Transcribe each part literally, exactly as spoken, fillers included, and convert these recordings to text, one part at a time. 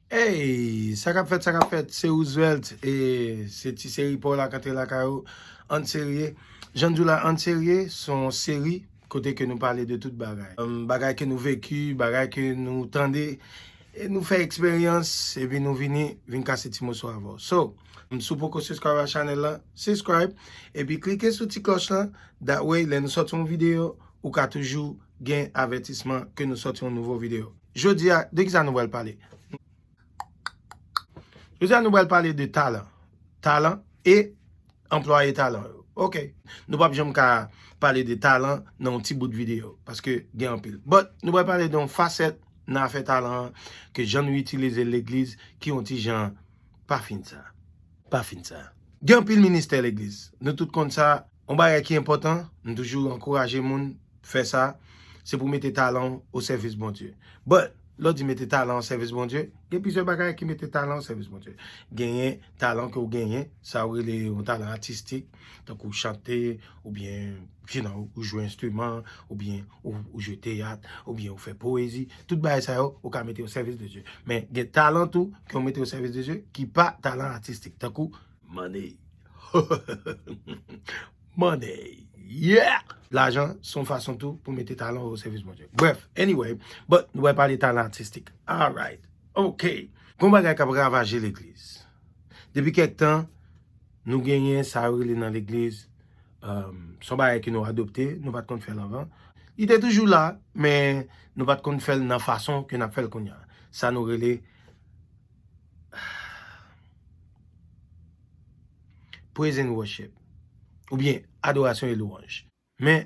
Hey, sa k ap fèt, sa k ap fèt, se Roosevelt, e se ti seri pa w la k antre lakay ou. Ann serye. Jan n di w la, Ann serye, se yon seri kote ke nou pale de tout bagay. Um, bagay ke nou veki, bagay ke nou tande, e nou fè eksperyans, epi nou vini, vin kase ti moso avè w. So, um, si w poko subscribe a chanèl la, subscribe, epi klike sou ti klòch lan, that way, lè nou sòti yon videyo, ou ka toujou gen avètisman ke nou sòti yon nouvo videyo. Jodi a, de ki sa nou pral pale? Jodi a, nou pral pale de talan. Talan e anplwaye talan yo. Ok. Nou p ap janm ka pale de talan nan yon ti bout videyo, paske gen anpil. But, nou pral pale de yon fasèt nan afè talan an, ke jan nou itilize l legliz, ki yon ti jan pa fin sa. Pa fin sa. Gen anpil ministè legliz. Nou tout konn sa. Yon bagay ki enpòtan, m toujou ankouraje moun fè sa, se pou mete talan w o sèvis Bondye. But, lè w di mete talan w o sèvis Bondye, gen plizyè bagay ki mete talan w o sèvis Bondye. Genyen talan ke w genyen, sa yo rele yon talan atistik, tankou chante, oubyen, you know, ou jwe enstriman, oubyen ou, ou jwe teyat, oubyen ou fè powezi. Tout bagay sa yo, ou ka mete yo o sèvis de Dye. Men gen talan tou ke w mete o sèvis de Dye ki pa talan atistik, tankou money. Money. Yeah! Lajan se yon fason tou pou mete talan w o sèvis Bondye. Bref, anyway, but nou pral pale talan atistik. Alright. Ok. Gon bagay k ap ravaje legliz. Depi kèk tan, nou genyen sa yo rele nan legliz, um, se yon bagay ke nou adopte, nou pa t konn fè l anvan. Li te toujou la, men nou pa t konn fè l nan fason ke n ap fè l kounye a. Sa nou rele praise and worship, oubyen adorasyon e lwanj. Men,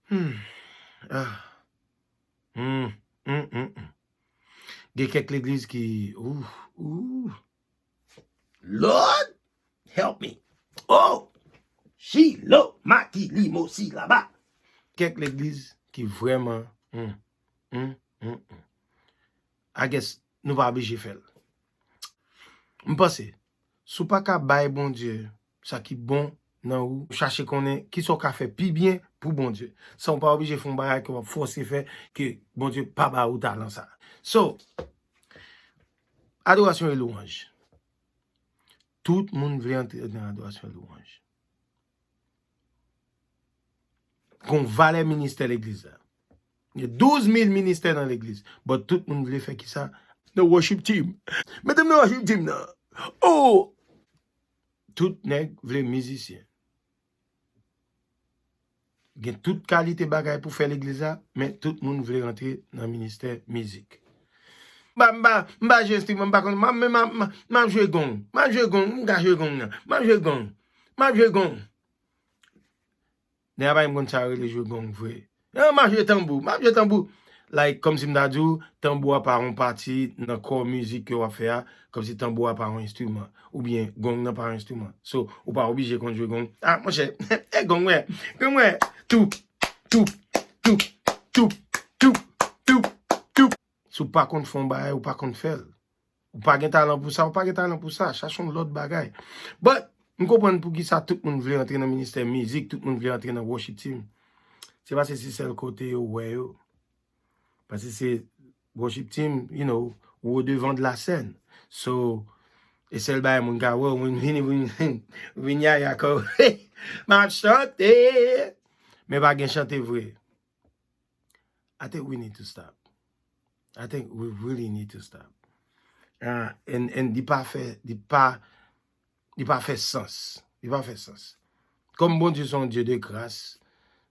hmm, ah, hmm, hmm, hmm, hmm. Gen kèk legliz ki, ooh, ooh. Lord, help me. Oh, Shilo, Maki, Limo, Silaba. Kèk legliz ki vrèman, hmm, hmm, hmm, hmm. I guess, nou pa oblije fè l. M panse, si w pa ka bay Bondye sa ki bon nan ou, chache konnen kisa w ka fè pi byen pou Bondye. San w pa oblije fè yon bagay ke w ap fòse fè, ke Bondye pa ba ou talan sa. So, adorasyon e lwanj. Tout moun vle antre nan adorasyon e lwanj. Gon valè ministè legliz la. Gen douz mil ministè nan legliz. But tout moun vle fè kisa? Nan worship team. Mete m nan worship team nan. Oh! Tout nèg vle mizisyen. Gen tout kalite bagay pou fè legliz la, men tout moun vle rantre nan ministè mizik. M pa, m pa, m pa jwe enstriman, m pa konn, m ap, m ap, m ap, m ap jwe gong. M ap jwe gong, m ka jwe gong nan. M ap jwe gong. M ap jwe gong. Nèg la pa menm konn sa yo rele jwe gong vre. Non, m ap jwe tanbou, m ap jwe tanbou. Like, kòmsi m ta di w, tanbou a pa yon pati nan kò mizik ke w ap fè a, kòmsi tanbou a pa yon enstriman, oubyen gong nan pa yon enstriman. So, ou pa oblije konn jwe gong. Ah, monchè, e gong wè, gong wè, toup, toup, toup, toup, toup, toup, toup. Si w pa konn fè yon bagay, ou pa konn fè l. Ou pa gen talan pou sa, ou pa gen talan pou sa. Chache yon lòt bagay. But, m konprann poukisa tout moun vle antre nan ministè mizik, tout moun vle antre nan worship team. Se paske se sèl kote yo wè yo. Paske se worship team, you know, ou o devan de la scène. So, e sèl bagay moun ka wè w, moun vini, vini, vini yaya kò. M ap chante. Men pa gen chante vre. I think we need to stop. I think we really need to stop. Ah, and, and li pa fè, li pa, li pa fè sans. Li pa fè sans. Kòm Bondye se yon Dye de gras,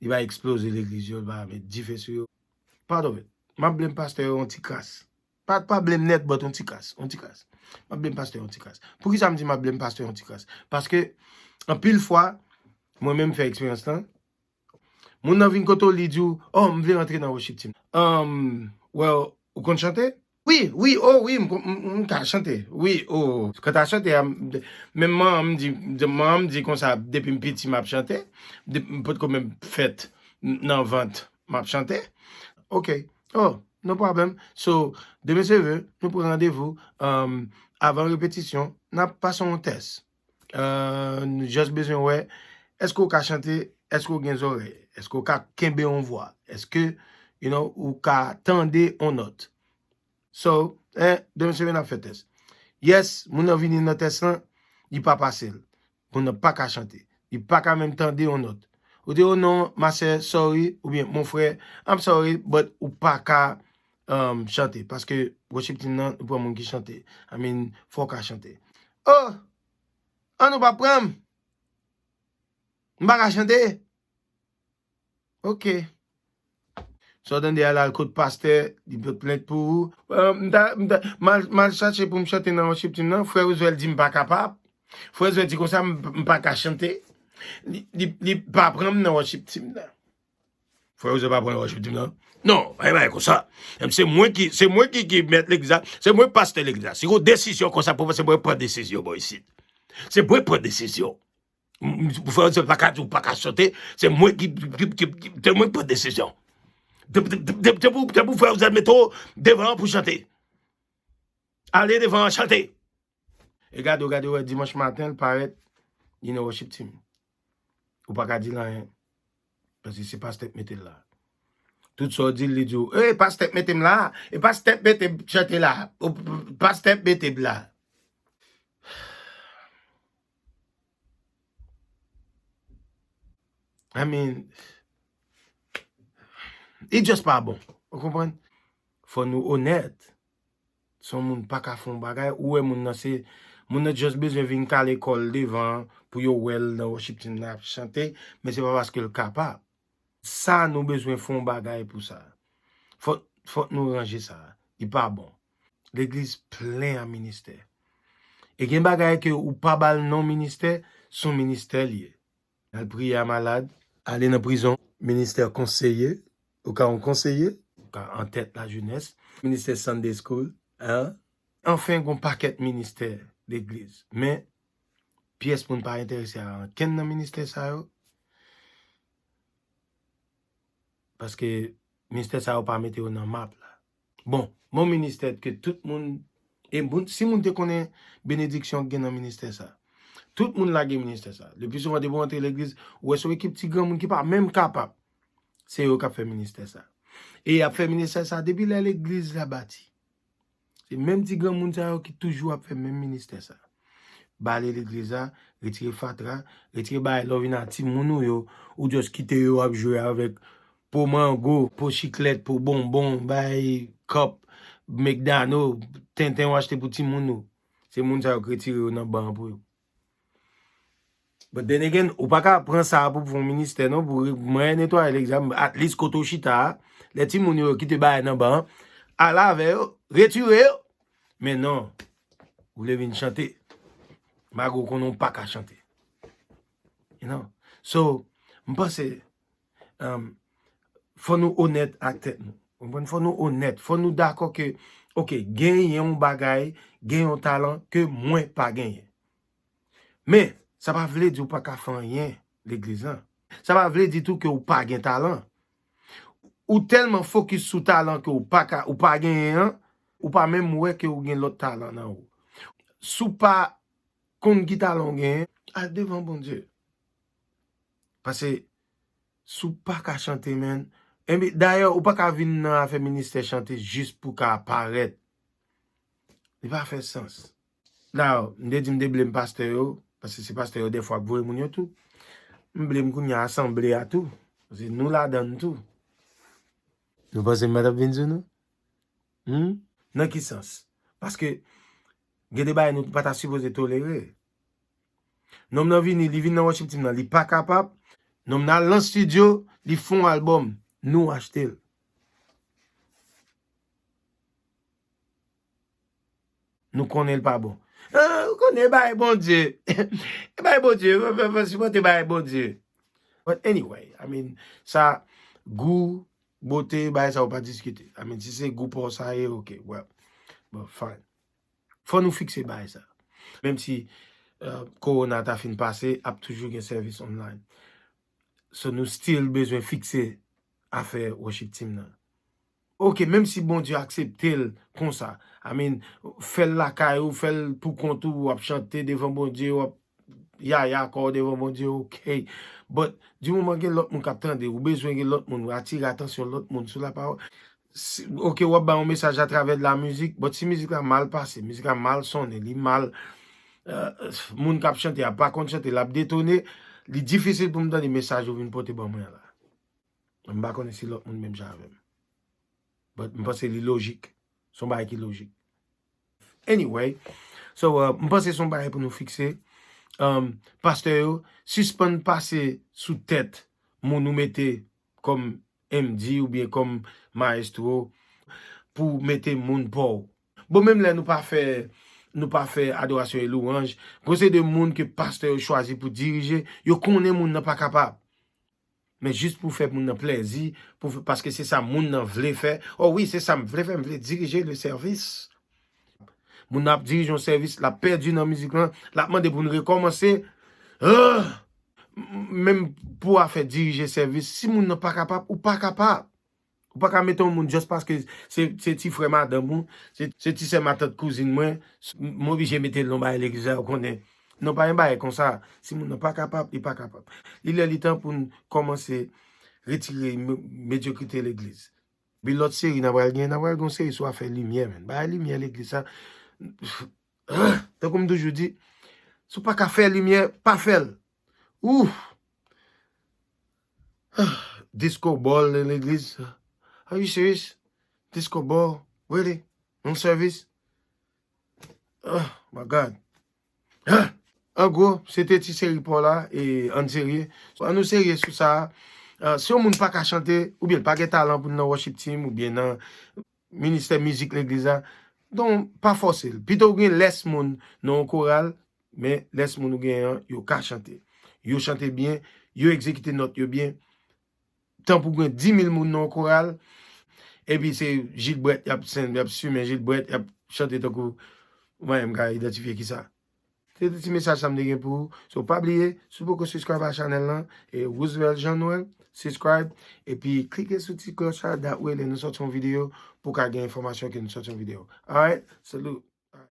li pa eksploze legliz yo, li pa met dife sou yo. Part of it. M ap blame pastè yo yon ti kras. Pa, pa blame nèt, but yon ti kras, yon ti kras. M ap blame pastè yo yon ti kras. Poukisa m di m ap blame pastè yo yon ti kras? Paske, anpil fwa, mwen menm fè eksperyans lan, moun nan vin kote w, li di w, "Oh, m vle rantre nan worship team." Um, well, ou konn chante? Wi, wi, oh, wi, m, m, m ka chante. Wi, oh, kanta chante a, m, menm manman m di, manman m di konsa, depi m piti, m ap chante. De, m potko menm fèt n-, nan vant, m ap chante. Ok. Oh, no problem. So, demen se ve, nou pran randevou, um, avan repetisyon, n ap pase yon tès. Uh, nou just bezwen wè, èske w ka chante, èske w gen zòrèy, èske w ka kenbe yon vwa, èske, you know, ou ka tande yon nòt. So, Hein, demen semèn ap fè tès. Yes, moun nan vini nan tès lan, li pa pase l. Moun nan pa ka chante. Li pa ka menm tande yon nòt. Ou di, oh non, ma sè, sorry, oubyen mon frè, I'm sorry, but ou pa ka um, chante. Paske worship team nan, nou pran moun ki chante. I mean, fò w ka chante. Oh! An nou pa pran m! M pa ka chante? Ok. Sa w tande a la kot pastè, li pot plent pou ou. Euh, m ta, m ta, m al, m al chache pou m chante nan worship team nan. Frè Roosevelt di m pa kapab. Frè Roosevelt di konsa m, m pa ka chante. Li, li, li pa pran m nan worship team nan. Frè Roosevelt pa pran nan worship team nan. Non, pa gen bagay konsa. Se mwen ki, se mwen ki, ki mèt legliz la. Se mwen pastè legliz la. Si gon desizyon konsa pou se mwen pran desizyon bò isit. Se mwen pran desizyon. M, m, frè Joseph pa ka di w pa ka chante, se mwen ki, ki, ki, ki, se mwen ki pran desizyon. Te, te, te, te, te pou, te pou frè Joseph mete w devan an pou chante. Ale devan an chante. E gade, w gade, w wè dimanch maten, l parèt, li nan worship team. Ou pa ka di l anyen. Paske se pastè k mete l la. Tout sa w di l, li di w, e pastè k mete m la, e pastè k mete m chante la, o, pastè k mete m la. I mean, it just pa bon. Ou konprann? Fò nou onèt. Si yon moun pa ka fè yon bagay, ou wè moun nan se, moun nan just bezwen vin kale kò l devan pou yo wè l nan worship team nan ap chante, men se pa paske l kapab. Sa nou bezwen fè yon bagay pou sa. Fòk, fòk nou ranje sa. Li pa bon. Legliz plen a ministè. E gen bagay ke ou pa ba l non ministè, se yon ministè li ye. Al priye a malad, ale nan prizon, ministè konseye, ou ka yon konseye, ou ka antèt lajenès, ministè Sunday School, hein? Anfen, gon pakèt ministè legliz. Men, pyès moun pa enterese a ankenn nan ministè sa yo. Paske ministè sa yo pa mete yo nan map la. Bon, bon ministè ke tout moun, e moun, si moun te konnen benediksyon ki gen nan ministè sa, tout moun lage ministè sa. Le pli souvan, depi w antre legliz, ou wè se yon ekip ti granmoun ki pa menm kapab. Se yo k ap fè ministè sa. E y ap fè ministè sa depi lè legliz la bati. Se menm ti granmoun sa yo ki toujou ap fè menm ministè sa. Bale legliz la, retire fatra, retire bagay lè w vin a timoun ou yo, ou just kite yo ap jwe avèk po mango, po chiklèt, po bonbon, bay kòp, McDonald, tenten w achte pou timoun ou. Se moun sa yo k retire yo nan ban an pou yo. But then again, ou pa ka pran sa pou fè yon ministè non, pou re-, mwen netwaye legliz la, at least kote w chita a, lè timoun yo kite bagay nan ban an, al avè yo, retire yo. Men non, ou vle vin chante, malgre w konnen w pa ka chante. You know? So, m panse, um, fò nou onèt ak tèt nou. Ou konprann? Fò nou onèt, fò nou dakò ke, ok, genyen yon bagay, gen yon talan ke mwen pa genyen. Men, sa pa vle di w pa ka fè anyen legliz lan. Sa pa vle di tou ke w pa gen talan. Ou tèlman fokis sou talan ke w pa ka, ou pa genyen an, ou pa menm wè ke w gen lòt talan nan ou. Si w pa konn ki talan w genyen, al devan Bondye. Paske si w pa ka chante, man, enben, dayè, ou pa ka vin nan afè ministè chante jis pou ka parèt. Li pa fè sans. Now, m te di m te blame pastè yo, paske se pastè yo dèfwa k voye moun yo tou. M blame kounye a asanble a tou. Paske nou ladann tou. Nou panse m pa t ap vin sou nou? Hmm? Nan ki sans? Paske gen de bagay nou pa ta sipoze tolere. Nonm nan vini, li vin nan worship team nan, li pa kapab. Nonm nan al nan studio, li fè yon album, nou achte l. Nou konnen l pa bon. Ah, ou konnen, bay Bondye. Bay Bondye, fè, fè, fè, sipòte bay Bondye. But anyway, I mean, sa, gou, bote, bay sa ou pa diskite. I mean, si se gou pa w sa ye, ok, well. But fine. Fò nou fikse bay sa. Menm si, euh, korona ta fin pase, ap toujou gen sèvis online. So nou still bezwen fikse afè worship team nan. Ok, menm si Bondye aksepte l konsa, I mean, fè l lakay ou, fè l pou kont ou, w ap chante devan Bondye, w ap yaya kò w devan Bondye, ok. But, di moman gen lòt moun k ap tande, ou bezwen gen lòt moun, ou atire atansyon lòt moun sou lapawòl. Si, ok, w ap bay yon mesaj atravè de la mizik, but si mizik la mal pase, mizik la mal sonnen, li mal, euh, moun k ap chante a pa konn chante, l ap detone, li difisil pou m tande mesaj ou vin pote ban mwen an la. M pa konnen si lòt moun menm jan avè m. But m panse li lojik. Se yon bagay ki lojik. Anyway, so, uh, m panse se yon bagay pou nou fikse. Um, pastè yo, sispann pase sou tèt moun ou mete kòm M D oubyen kòm mayestwo pou mete moun pa w. Bon, menm lè nou pa fè, nou pa fè adorasyon e lwanj, gon seri de moun ke pastè yo chwazi pou dirije, yo konnen moun nan pa kapab. Men jis pou fè moun nan plèzi, pou fè, paske se sa moun nan vle fè. Oh wi, se sa m vle fè, m vle dirije le sèvis. Moun nan ap dirije yon sèvis, l ap pèdi nan mizik lan, l ap mande pou n rekòmanse. Ah! M-, menm pou afè dirije sèvis, si moun nan pa kapab, ou pa kapab. Ou pa ka mete yon moun just paske se, se ti frè madanm ou, se, se ti sè matant kouzin mwen, m oblije mete l nan bagay legliz la, ou konnen. Non, pa yon bagay konsa. Si moun nan pa kapab, li pa kapab. Li lè li tan pou n kòmanse retire me-, medyokrite legliz. Bi lòt seri n a pral gen, n a pral gen yon seri sou afè limyè, menn. Bagay limyè legliz sa. Tankou m toujou di, si w pa ka fè limyè, pa fè l. Ooh! Disco ball nan legliz. Are you serious? Disco ball? Really? Nan sèvis? Oh my God. An gwo, se te ti seri pa w la, e ann serye. So, ann nou serye sou sa. Ah, si yon moun pa ka chante, oubyen l pa gen talan pou l nan worship team, oubyen nan ministè mizik legliz la, donk, pa fòse l. Pito w gen lès moun nan yon koral, men lès moun ou gen an, yo ka chante. Yo chante byen, yo egzekite nòt yo byen. Tan pou gen dis mil moun nan yon koral, epi se jilbrèt, y ap sen-, y ap simen jilbrèt, y ap chante tankou, mwen menm ka idantifye kisa. Se te ti mesaj sa m te gen pou ou. So, pa bliye, si w poko subscribe a chanèl lan, e Roosevelt Jean Noël, subscribe, epi klike sou ti klòch la, that way lè nou sòti yon videyo, pou w ka gen enfòmasyon ke nou sòti yon videyo. Alright, salute.